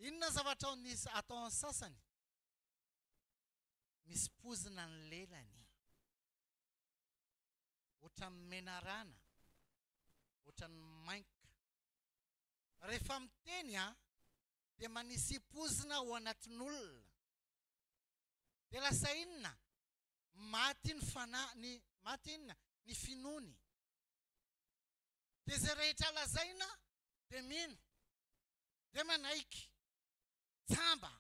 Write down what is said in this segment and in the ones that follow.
Inona ny zavatra ataon'ny sasany? Misy pozina ny lelany. Ohatran'ny menarana, ohatran'ny mainka. Rehefa miteny an, dia manisy pozina ao anatin'olona. Dia lasa inona? Maty ny fanahy, ny, maty inona? Ny finoany. Dia izay rehetra lazaina dia mino, dia manaiky. Jamba.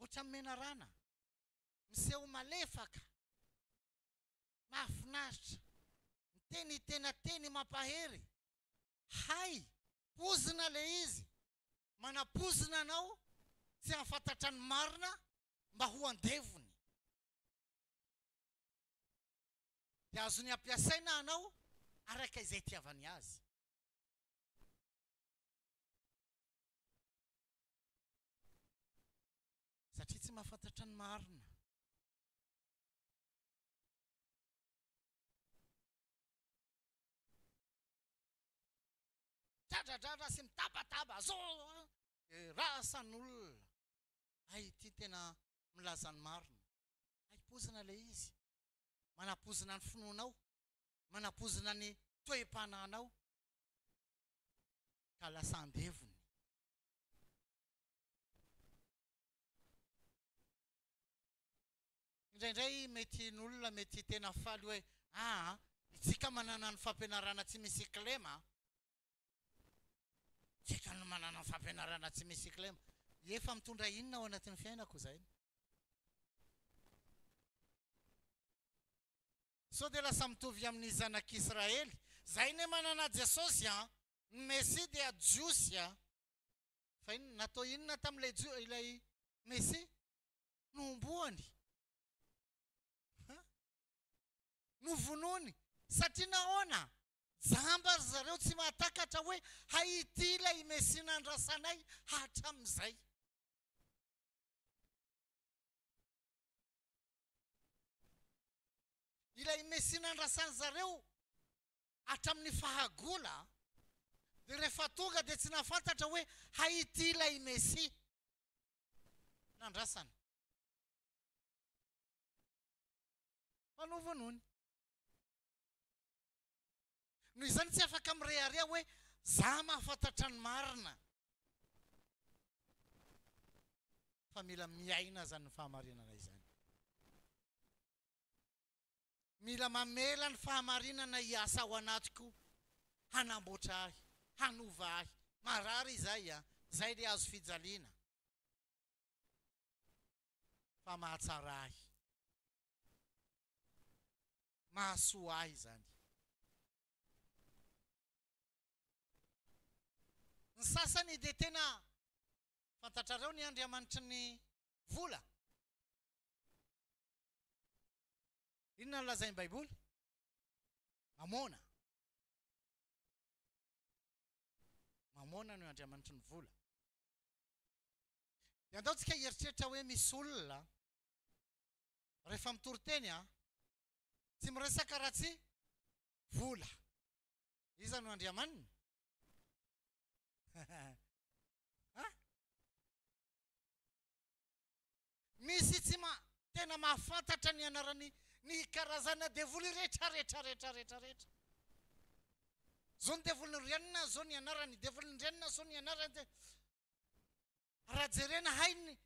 Ohatran'ny menarana, miseho malefaka, mahafinaritra, miteny tena teny mampahery, hay, pozina ilay izy, manapozina anao tsy hahafantatra ny marina mba ho andevony. Dia azony ampiasaina anao araka izay itiavany azy. Satria tsy mahafantatra ny marina. Dradradradra sy mitabataba zao rasan'olona. Hay ity tena milaza ny marina. Hay pozina ilay izy. Manapozina ny finoanao, manapozina ny toe-panahinao ka lasa andevony. Indraindray mety ny olona mety tena faly hoe aa itsika manana ny fampianarana tsy misy kilema a! Tsika no manana ny fampianarana tsy misy kilema. Efa mitondra inona ao anatin'ny fiainako izay? Sao dia lasa mitovy amin'ny zanak'Israely? Zay anie manana Jesosy a! Ny Mesia dia Jiosy a! Fa inona? Natao inona tamin'ilay Jio, ilay Mesia? Nohomboany. Ha? Novonoiny. Satria nahoana? Jamba ry zareo tsy mahatakatra hoe hay ity ilay Mesia nandrasanay hatramin'izay. Ilay Mesia nandrasan'ny zareo hatramin'ny fahagola dia rehefa tonga dia tsy nahafantatra hoe hay ity ilay Mesia nandrasana. Fa novonoiny. Noho izany tsy afaka mirehareha hoe za mahafantatra ny marina. Fa mila miaina izany fahamarinana izany. Mila mamela ny fahamarinana hiasa ao anatiko, hanamboatra ahy, hanova ahy. Marary izay an, izay le hazo fijaliana. Fa mahatsara ahy. Mahasoa ahy izany. Ny sasany dia tena fantatrareo ny andriamanitry ny vola. Inona no lazain'ny Baiboly? Mamôna. Mamôna no andriamanitry ny vola. Dia andao tsika hieritreritra hoe misy olona rehefa mitory teny an, tsy miresaka raha tsy vola. Iza no andriamaniny? Ha? Misy tsy ma tena mahafantatra ny anaran'ny ny karazana devoly rehetra rehetra rehetra rehetra rehetra. Zao ny devolin'ny rianina, zao ny anarany, devolin'ny rianina, zao ny anarany. De raha jerena hay ny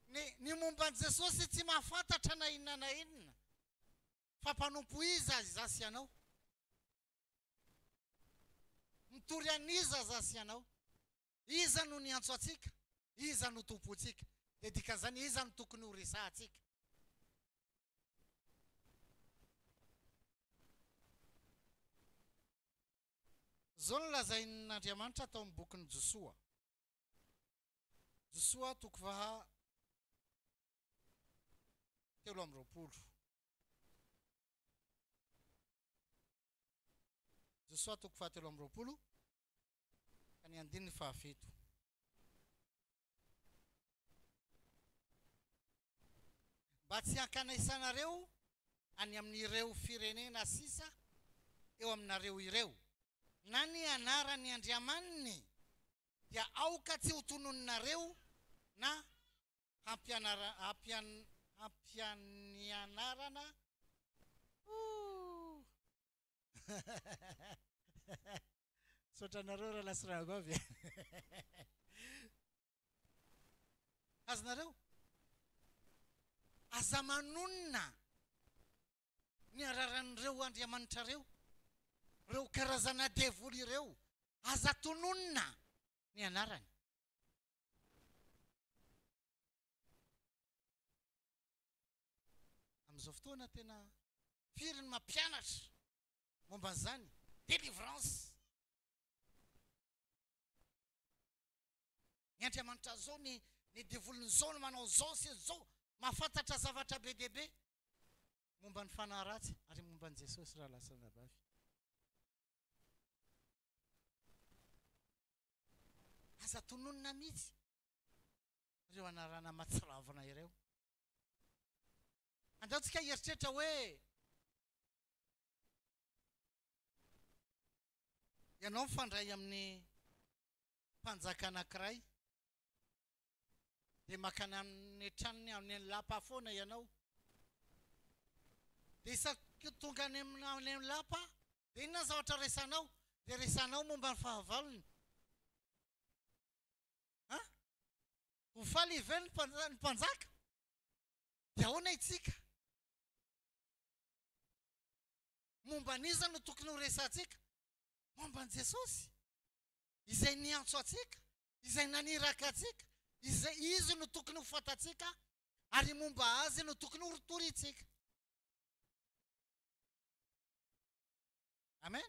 ny ny momba an'i Jesosy tsy mahafantatra na inona na inona. Fa mpanompo iza izaho sy ianao? Mitory an'iza izaho sy ianao? Iza no niantso antsika? Iza no tompontsika? Dia dikan'izany, iza no tokony ho resahantsika? Izao no lazain'Andriamanitra tao amin'ny bokin'i Josoa. Josoa toko faha 23. Josoa toko faha 23 ka ny andininy faha-7. Mba tsy hankanaisanareo any amin'ireo firenena sisa. eo aminareo ireo, na ny anaran'ny andriamaniny dia aoka tsy ho tononinareo na hampianara hampian hampianianarana ooh Misaotra anareo rahalahy sy rahavavy e. Azonareo? Aza manonona ny araran'ireo andriamanitrareo, ireo karazana devoly ireo. Aza tononina ny anarany. Amin'izao fotoana tena firy ny mampianatra momba an'izany? Délivrance. Ny Andriamanitra zao, ny ny devolin'izao no manao zao sy zao, mahafantatra zavatra be dia be momba ny fanahy ratsy ary momba an'i Jesosy rahalahy sy ranabavy. Aza tononina mihitsy ireo anarana mahatsiravina ireo. Andao tsika hieritreritra hoe ianao mifandray amin'ny mpanjaka anankiray dia makany amin'ny tranony any amin'ny lapa foana ianao. Dia isaky tonga any amin'ny any amin'ny lapa dia inona ny zavatra resanao? Dia resanao momba ny fahavalony. Ha? Ho faly ve ny mpanjaka? Dia ahoana itsika? Momba an'iza no tokony ho resantsika? Momba an'i Jesosy, izay niantso antsika, izay naniraka antsika, izay Izy no tokony ho fantatsika ary momba Azy no tokony horotorintsika. Amen.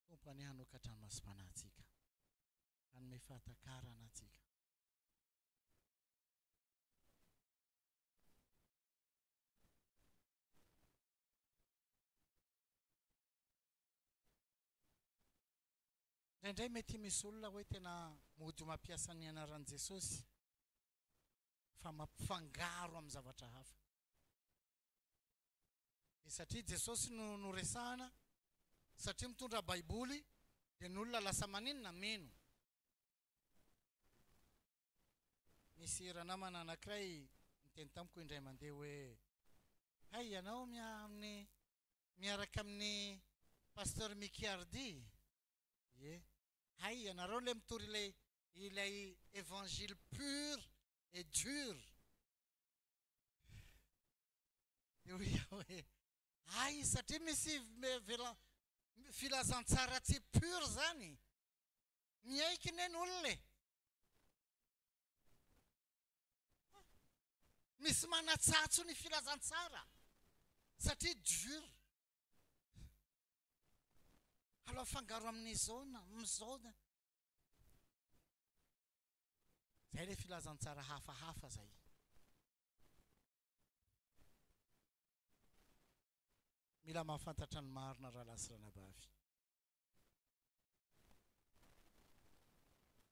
Tompo anie hanokatra ny masom-panahintsika, hanome fahatakarana antsika. Indraindray mety misy olona hoe tena mody mampiasa ny anaran'i Jesosy fa mampifangaro amin'ny zavatra hafa. Dia satria Jesosy no noresahana, satria mitondra baiboly, dia ny olona lasa maninona? Mino. Nisy ranamana anankiray niteny tamiko indray mandeha hoe, Hay ianao amin'ny miaraka amin'ny Pasteur Mickey Hardy? Ie. Hay ianareo ilay mitory ilay ilay évangile pur et dur. Dia hoy aho hoe, hay satria misy filazantsara tsy pur zany. Miaiky ne ny olona e. Misy manatsatso ny filazantsara satria dur. Alao afangaro amin'izao na amin'izao na. Zay ilay filazantsara hafahafa zay. Mila mahafantatra ny marina rahalahy sy ranabavy.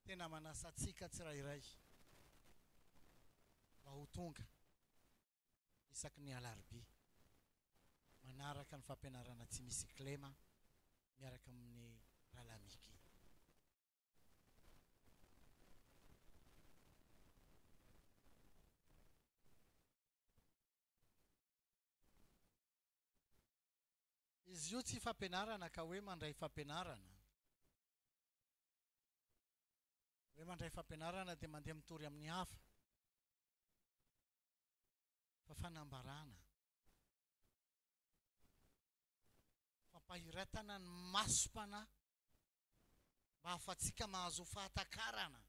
Tena manasa antsika tsirairay mba ho tonga isaky ny alarobia manaraka ny fampianarana tsy misy kilema miaraka amin'ny rahalahy Mickey. Izy io tsy fampianarana ka hoe mandray fampianarana. Hoe mandray fampianarana dia mandeha mitory amin'ny hafa. Fa fanambarana. Fampahiratana ny masom-panahy mba hahafatsika mahazo fahatakarana,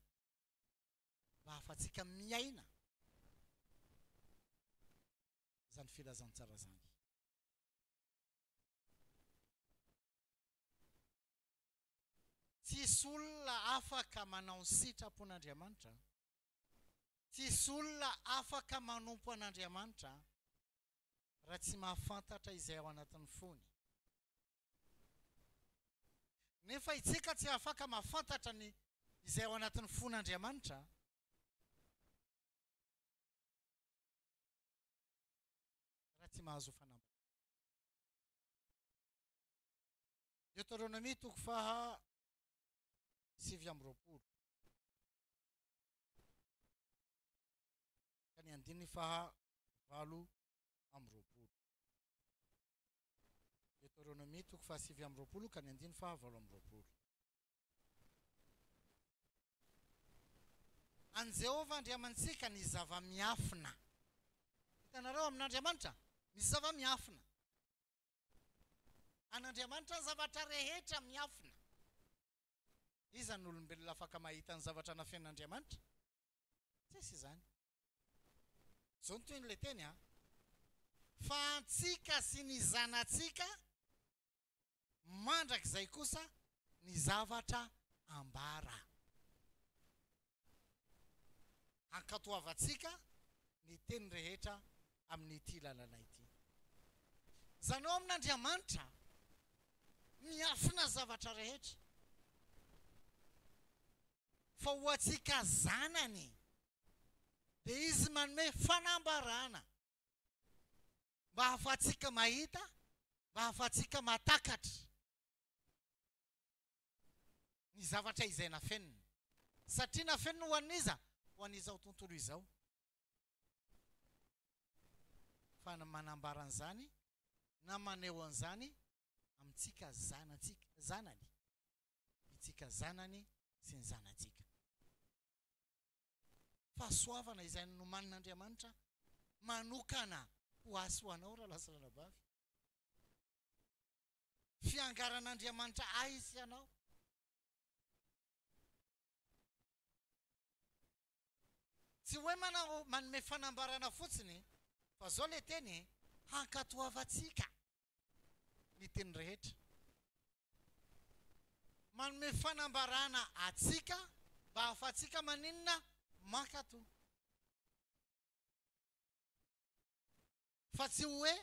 mba hahafatsika miaina izany filazantsara izany. Tsisy olona afaka manao ny sitrapon'Andriamanitra, tsisy olona afaka manompo an'Andriamanitra raha tsy mahafantatra izay ao anatin'ny fony. Nefa itsika tsy afaka mahafantatra ny izay ao anatin'ny fon'Andriamanitra. Raha tsy mahazo fanambarana. Deoteronomia toko faha 29 ka ny andininy faha 28. Deoteronomia toko faha 29 ka ny andininy faha 28. An'i Jehovah Andriamanitsika ny zava-miafina. Hitanareo, amin'Andriamanitra misy zava-miafina. An'Andriamanitra ny zavatra rehetra miafina. Iza no olombelona afaka mahita ny zavatra nafenin'Andriamanitra? Tsisy izany. Izao no tohin'ilay teny an! Fa antsika sy ny zanatsika mandrakizay kosa ny zavatra ambara. Hankatoavantsika ny teny rehetra amin'ity lalana ity. Izany ao amin'Andriamanitra miafina zavatra rehetra. Fa ho antsika zanany dia Izy manome fanambarana mba hahafahantsika mahita, mba hahafahantsika mahatakatra ny zavatra izay nafenina. Satria nafenina ho an'iza? Ho an'izao tontolo izao. Fa manambara an'izany na maneho an'izany amintsika zanatsika, zanany, itsika zanany sy ny zanatsika. Fahasoavana izay nomanin'Andriamanitra manokana ho ahy sy ho anao rahalahy sy ranabavy. Fiangaran'Andriamanitra ahy sy anao. Tsy hoe manao manome fanambarana fotsiny fa zao le teny hankatoavantsika ny teny rehetra. Manome fanambarana atsika mba hahafahantsika maninona? Mankato. Fa tsy hoe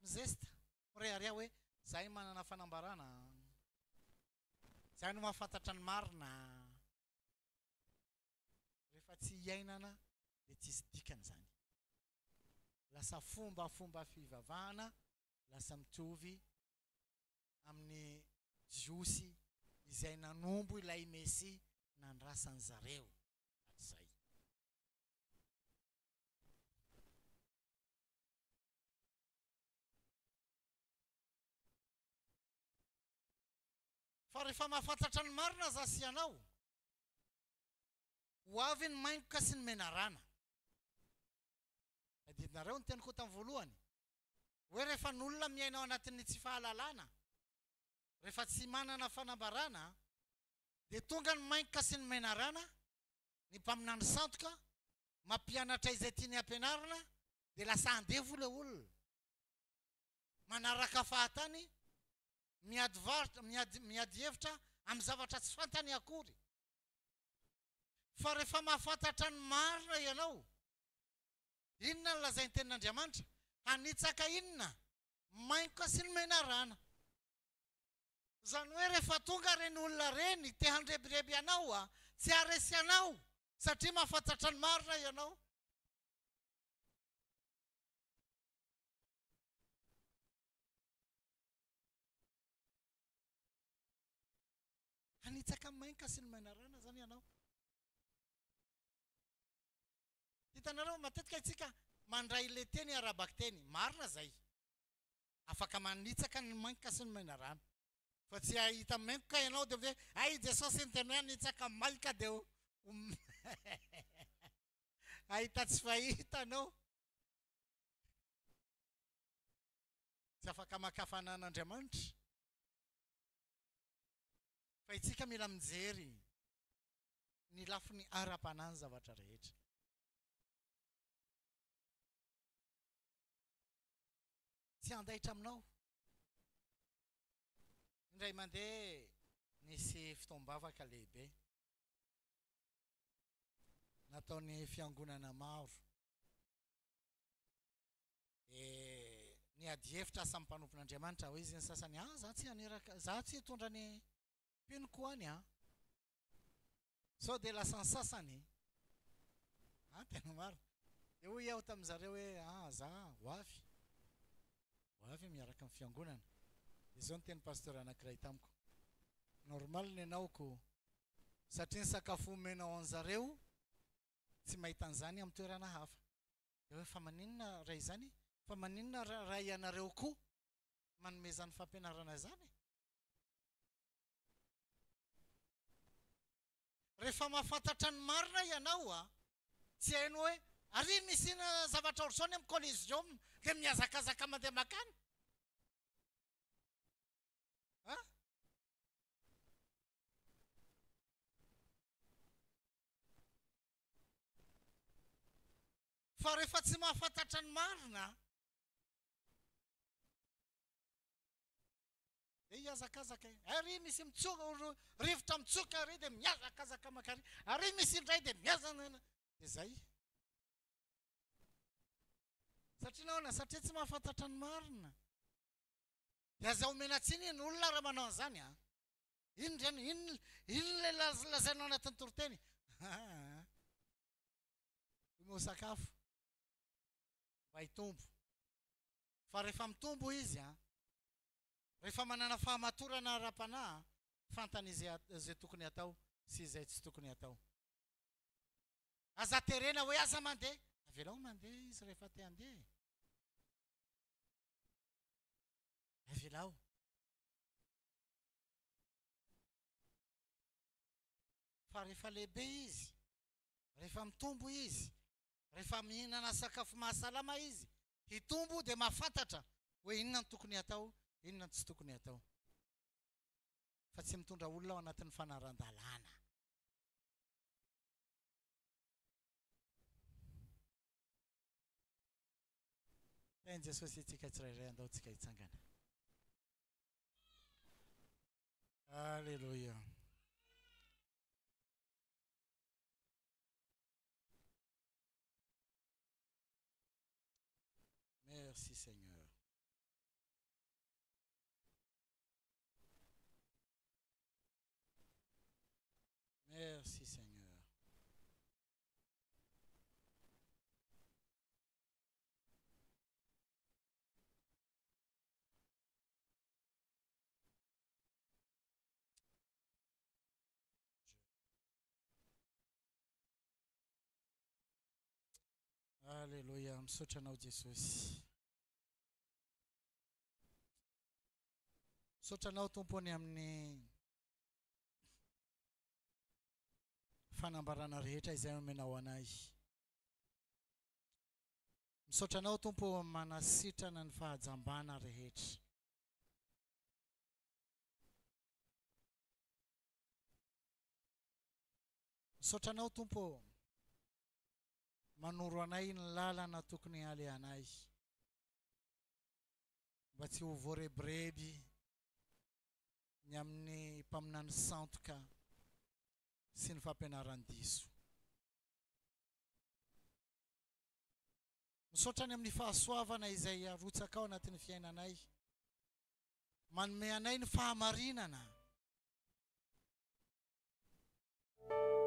mizesta, mirehareha hoe zahay manana fanambarana, zahay no mahafantatra ny marina. Rehefa tsy iainana dia tsisy dikany izany. Lasa fombafomba fivavahana, lasa mitovy amin'ny Jiosy izay nanombo ilay Mesia nandrasan'ny zareo hatrizay. Fa rehefa mahafantatra ny marina za sy ianao, ho avy ny maingoka sy ny menarana. Tadidinareo ny teniko tamin'ny voalohany, hoe rehefa ny olona miaina ao anatin'ny tsy fahalalana, rehefa tsy manana fanambarana, dia tonga ny maingoka sy ny menarana, ny mpaminany sandoka, mampianatra izay tiany hampianarina, dia lasa andevo ilay olona. Manaraka fahatany, miady varotra, miady, miady hevitra amin'ny zavatra tsy fantany akory. Fa rehefa mahafantatra ny marina ianao, inona no lazain'ny tenin'Andriamanitra? Hanitsaka inona? Maingoka sy ny menarana. Izany hoe rehefa tonga ireny olona ireny te handrebireby anao, tsy haharesy anao satria mahafantatra ny marina ianao. Hanitsaka mainka sy ny menarana izany ianao. Hitanareo, matetika isika mandray ilay teny ara-bakiteny. Marina izay. Afaka manitsaka ny mainka sy ny menarana. Fa tsy hahita mainkoka ianao dia hoe, hay Jesosy niteny hoe hanitsaka mainka dia ho hahita tsy fahita anao. Tsy afaka maka fanan'Andriamanitra. Fa isika mila mijery ny lafiny ara-panahy ny zavatra rehetra. Tsy handaitra aminao. Indray mandeha nisy fotoam-bavaka lehibe nataon'ny fiangonana maro. Dia ny Niady hevitra samy mpanompon'Andriamanitra, hoy izy ny sasany, ah za tsy haniraka, za tsy hitondra ny mpinoko any an. Sao dia lasa ny sasany. Ah tena marina. Dia hoy aho tamin'izareo hoe, ah za ho avy. Ho avy miaraka amin'ny fiangonana. Dia izao ny tenin'ny pasteur anankiray tamiko, normal ny anao ko, satria ny sakafo omenao an'zareo tsy mahita an'izany amin'ny toerana hafa. Dia hoe fa maninona raha izany? Fa maninona raha ianareo koa manome izany fampianarana izany e? Rehefa mahafantatra ny marina ianao a, tsy hainao hoe ary misy zavatra ohatr'izao any amin'ny Coliseum dia mihazakazaka mandeha makany. A? Fa rehefa tsy mahafantatra ny marina dia hihazakazaka e. Ary misy mitsoka, rivotra mitsoka ary dia mihazakazaka mankary. Ary misy indray dia mihazana. Dia zay. Satria nahoana? Satria tsy mahafantatra ny marina. Dia aza omena tsiny ny olona raha manao an'izany an. Inona ireny? Inona inona ilay lazainao anatin'ny toriteny? Aa. Omeo sakafo mba hitombo. Fa rehefa mitombo izy an, rehefa manana fahamatorana ara-panahy an, fantany izay izay tokony hatao sy izay tsy tokony hatao. Aza terena hoe aza mandeha. Avelao mandeha izy rehefa te handeha e. Avelao. Fa rehefa lehibe izy, rehefa mitombo izy, rehefa mihinana sakafo mahasalama izy, hitombo dia mahafantatra hoe inona no tokony hatao, inona no tsy tokony hatao. Fa tsy mitondra olona ao anatin'ny fanaran-dalàna. Tahin'i Jesosy isika tsirairay, andao tsika hitsangana. Alléluia. Merci Seigneur. Merci Seigneur. Aleloia, misaotra anao Jesosy. Misaotra anao Tompo ny amin'ny fanambarana rehetra izay omenao anay. Misaotra anao Tompo manasitrana ny fahajambana rehetra. Misaotra anao Tompo ô, manoro anay ny lalana tokony halehanay, mba tsy ho voarebireby ny amin'ny mpaminany sandoka sy ny fampianaran-diso. Misaotra ny amin'ny fahasoavana izay arotsakao anatin'ny fiainanay. Manome anay ny fahamarinana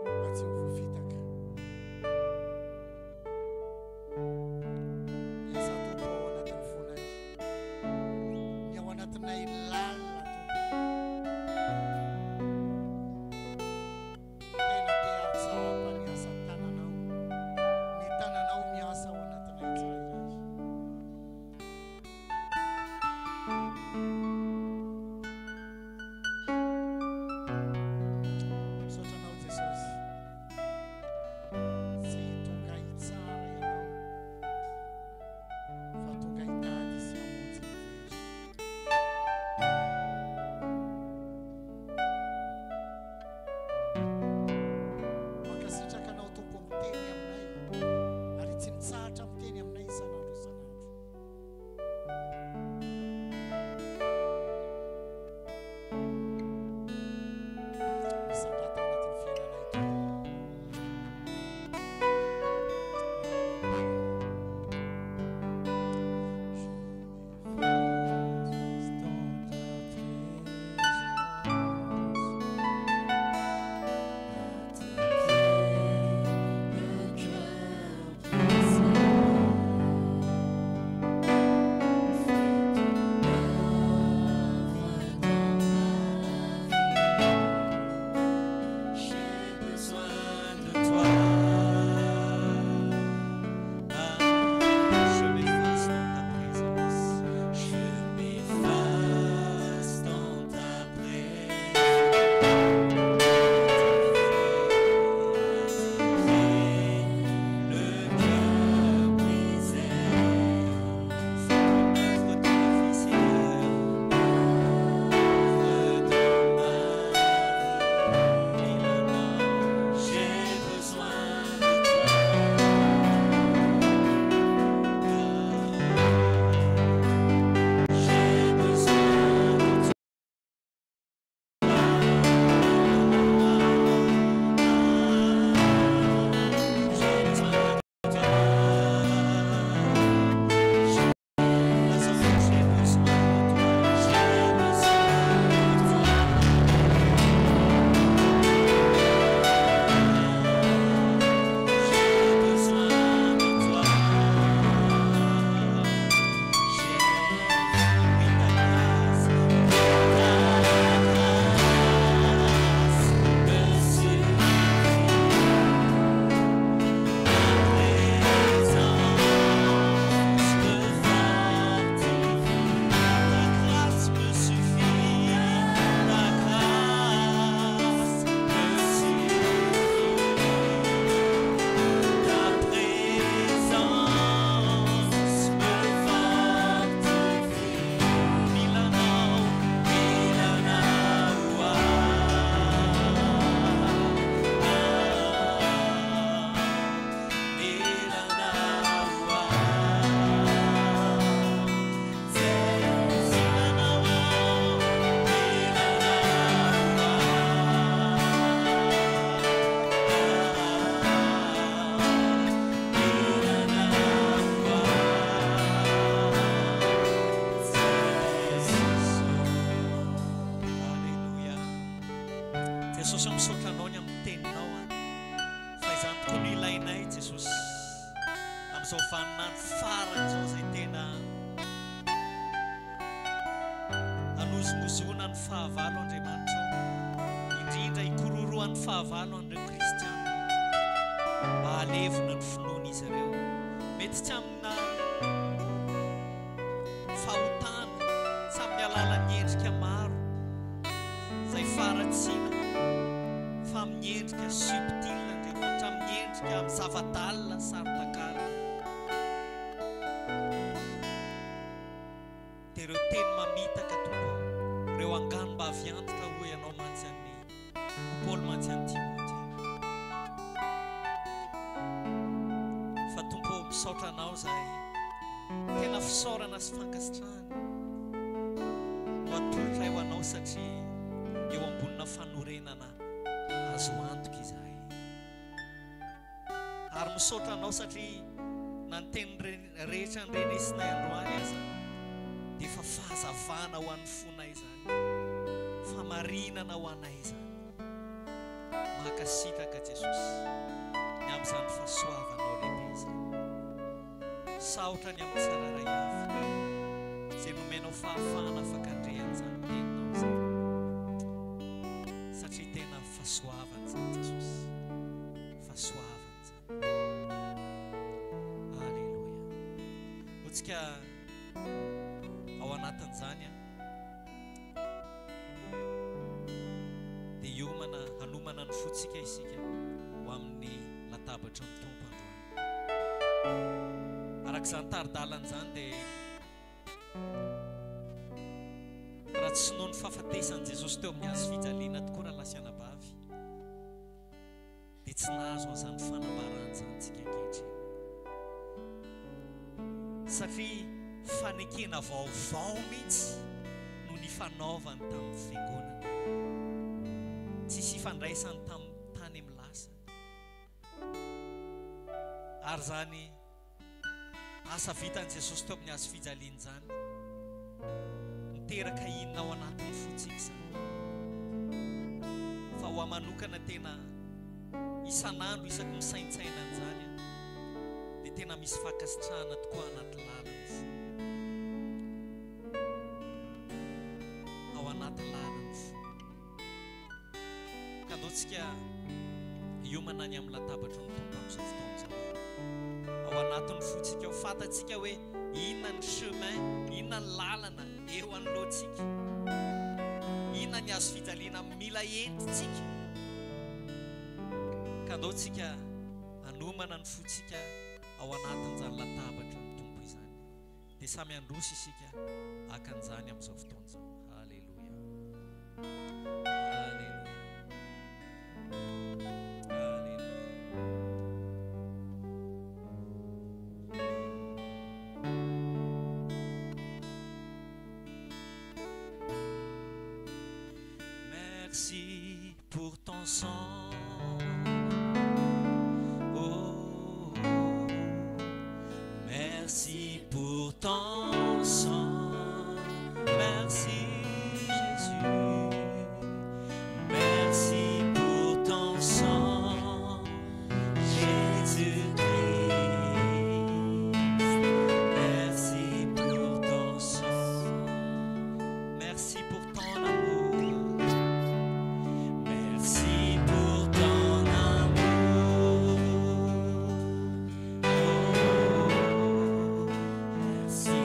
mba tsy ho voafitaka. Miasa Tompo ao anatin'ny fonay, ny ao anatinay lalina Tompo. Tena te hahatsapa ny asa tananao, ny tananao miasa ao anatinay tsirairay. Misaotra anao Jesosy. Jesosy ô misaotra Anao ny amin'ny teninao an. Fa izany tokoa no ilainay Jesosy amin'izao vaninandro farany izao izay tena hanozongozona ny fahavalo Andriamanitra ô. Indrindra hikororohan'ny fahavalo an'ireo kristiana mba halevina ny finoan'izy ireo. Mety tsy amina fahotana, tsy amin'ny alalan'ny endrika maro izay faharatsiana, fa amin'ny endrika subtil Andriamanitra, amin'ny endrika amin'ny zava-dalina saro-takarina. Dia ireo teny mamitaka, Tompo ô, ireo angano-bavy antitra hoy Ianao mantsy an'i Hoy Paoly mantsy an'i Timoty. Fa Tompo ô, misaotra Anao izahay. Tena fisaorana sy fankasitrahana no atolotray ho Anao satria eo ambonina fanorenana azo antoka izahay. Ary misaotra Anao satria na ny teny rehetra norenesinay androany aza dia efa fahazavana ho an'ny fonay izany, famarinana ho anay izany. Mankasitraka Jesosy ny amin'izany fahasoavanao lehibe izany. Saotra ny amin'ny tsirairay avy izay nomenao fahafahana afaka handre an'izany teninao izany. Satria tena fahasoavana izany Jesosy. Fahasoavana izany. Aleloia. Hotsika ao anatin'izany an. Dia hiomana hanomana ny fontsika isika ho amin'ny latabatry ny Tompo androany. Araka izany tari-dalana izany dia raha tsy noho ny fahafatesan'i Jesosy teo amin'ny hazo fijaliana tokoa rahalahy sy anabavy dia tsy nahazo an'izany fanambarana izany isika ankehitriny. Satria fanekena vaovao mihitsy no nifanaovany tamin'ny fiangonana. Tsisy ifandraisany tamin'ny tany amin'ny lasa. Ary izany asa vitan'i Jesosy teo amin'ny hazo fijaliana izany, miteraka inona ao anatin'ny fontsika izany? Fa ho ahy manokana tena isan'andro isaky misaintsaina an'izany aho, dia tena misy fankasitrahana tokoa anaty lalin'ny fo. Ao anaty lalin'ny fo. Ka andao tsika hiomana any amin'ny latabatry ny Tompo amin'izao fotoana izao. Ao anatin'ny fontsika ao, fantatsika hoe inona ny chemin, inona ny lalana eo anoloantsika. Inona ny hazo fijaliana mila entintsika. Ka andao tsika hanomana ny fontsika ao anatin'izany latabatry ny Tompo izany. Dia samy handroso isika haka an'izany amin'izao fotoana izao. Haleloia. Haleloia. Haleloia. Merci pour ton sang. Oh, merci pour ton sang. Merci Jésus. Merci pour ton sang. Jésus-Christ. Merci pour ton sang. Merci pour ton amour. Merci pour ton amour. Oh, merci.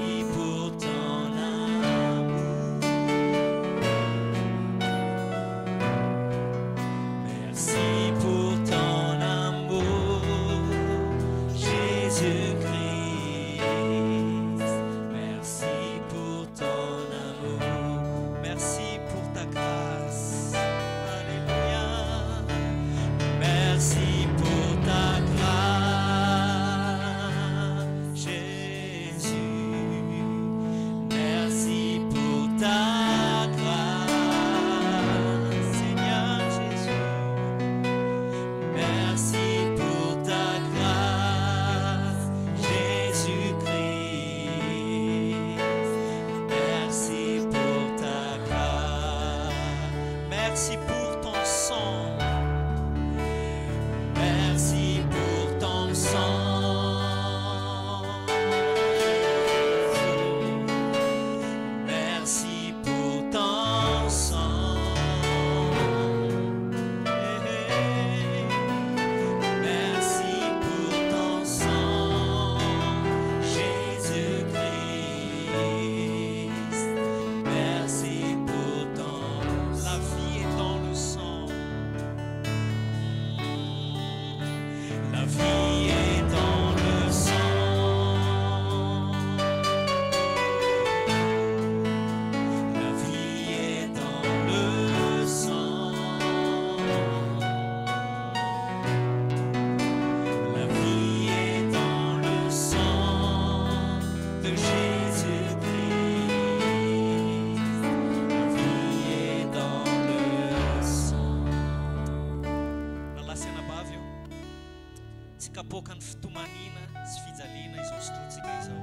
kapoakan'ny fitomaniana sy fijaliana izao sotrointsika izao,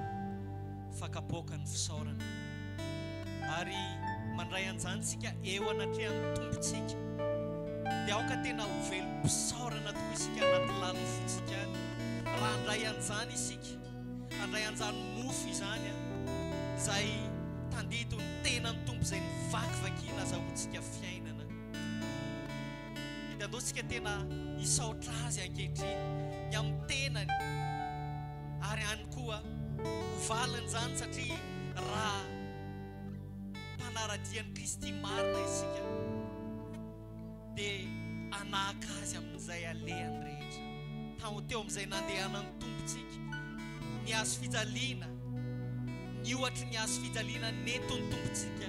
fa kapoakan'ny fisaorana. Ary mandray an'izany isika eo anatrehan'ny Tompontsika, dia aoka tena ho velom-pisaorana tokoa isika anaty lalin'ny fontsika any, raha handray an'izany isika, handray an'izany mofo izany, izay tandindon'ny tenan'ny Tompo izay nivakivakiana azahoantsika fiainana. Dia andao isika tena hisaotra Azy ankehitriny ny amin'ny tenany ary ihany koa ho valin'izany satria raha mpanara-dia an'i Kristy marina isika dia hanahaka Azy amin'izay alehany rehetra. Tao teo amin'izay nandehanan'ny Tompontsika, ny hazo fijaliana, ny ohatry ny hazo fijaliana nentin'ny Tompontsika,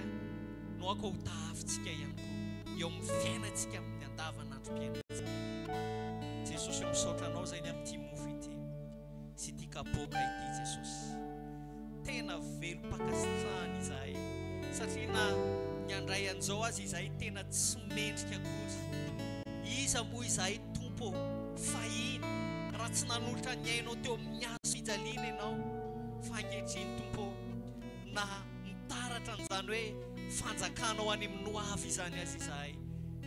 no aoka ho tahafintsika ihany koa eo amin'ny fiainantsika amin'ny andavanandrom-piainantsika. Jesosy ô misaotra Anao izay ny amin'ity mofo ity sy ity kapoaka ity Jesosy. Tena velom-pankasitrahana izahay satria na ny handray an'izao aza izahay tena tsy mendrika akory. Iza moa izahay Tompo ô fahiny raha tsy nanolotra ny ainao teo amin'ny hazo fijaliana Ianao fa ankehitriny Tompo ô na mitaratra an'izany hoe fanjakanao any amin'ny ho avy izany aza izahay,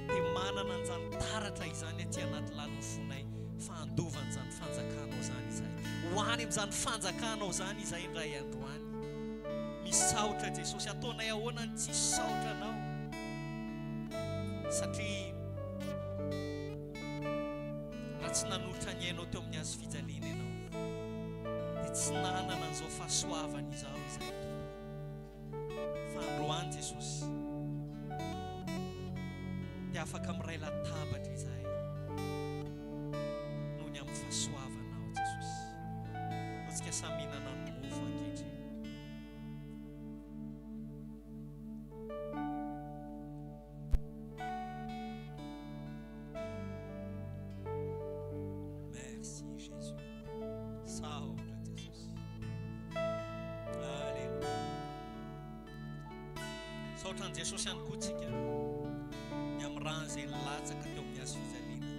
dia manana an'izany taratra izany aty anaty lalin'ny fonay fa handova an'izany fanjakanao izany izahay. Ho any amin'izany fanjakanao izany izahay indray andro any. Misaotra Jesosy. Ataonay ahoana ny tsy hisaotra Anao? Satria raha tsy nanolotra ny ainao teo amin'ny hazo fijaliana Ianao, dia tsy nanana an'izao fahasoavana izao izahay Tompo. Fa androany Jesosy dia afaka miray latabatra izahay noho ny amin'ny fahasoavanao Jesosy. Antsika samy mihinana ny mofo ankehitriny. Merci Jésus. Saotra Jesosy. Alléluia. Saotra an'i Jesosy ihany koa tsika ny amin'ny rany izay nilatsaka teo amin'ny hazo fijaliana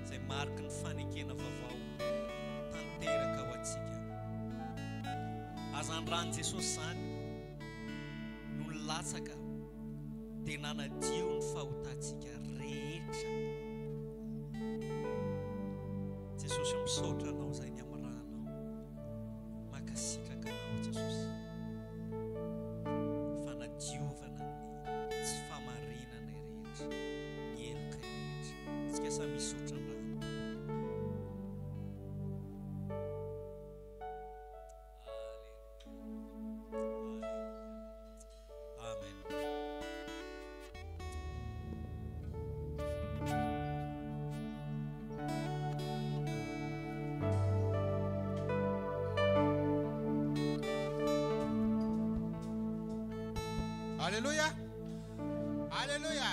izay mariky ny fanekena vaovao tanteraka ho antsika. Azany ran'i Jesosy izany no nilatsaka dia nanadio ny fahotantsika rehetra. Jesosy o misaotra anao izay ny amin'ny ranao. Mankasitraka anao Jesosy. Fanadiovana ny tsy famarinanay rehetra, ny helokay rehetra. Tsika samy misaotra ny rano. Amen. Alléluia. Alléluia.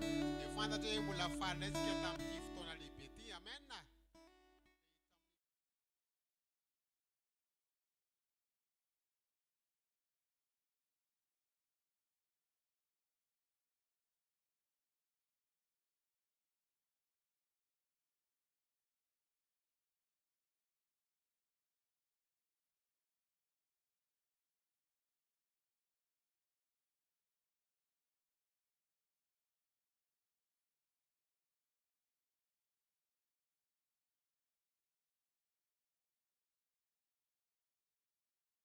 Dia fantatra hoe mbola faly indray tsika tamin'ity.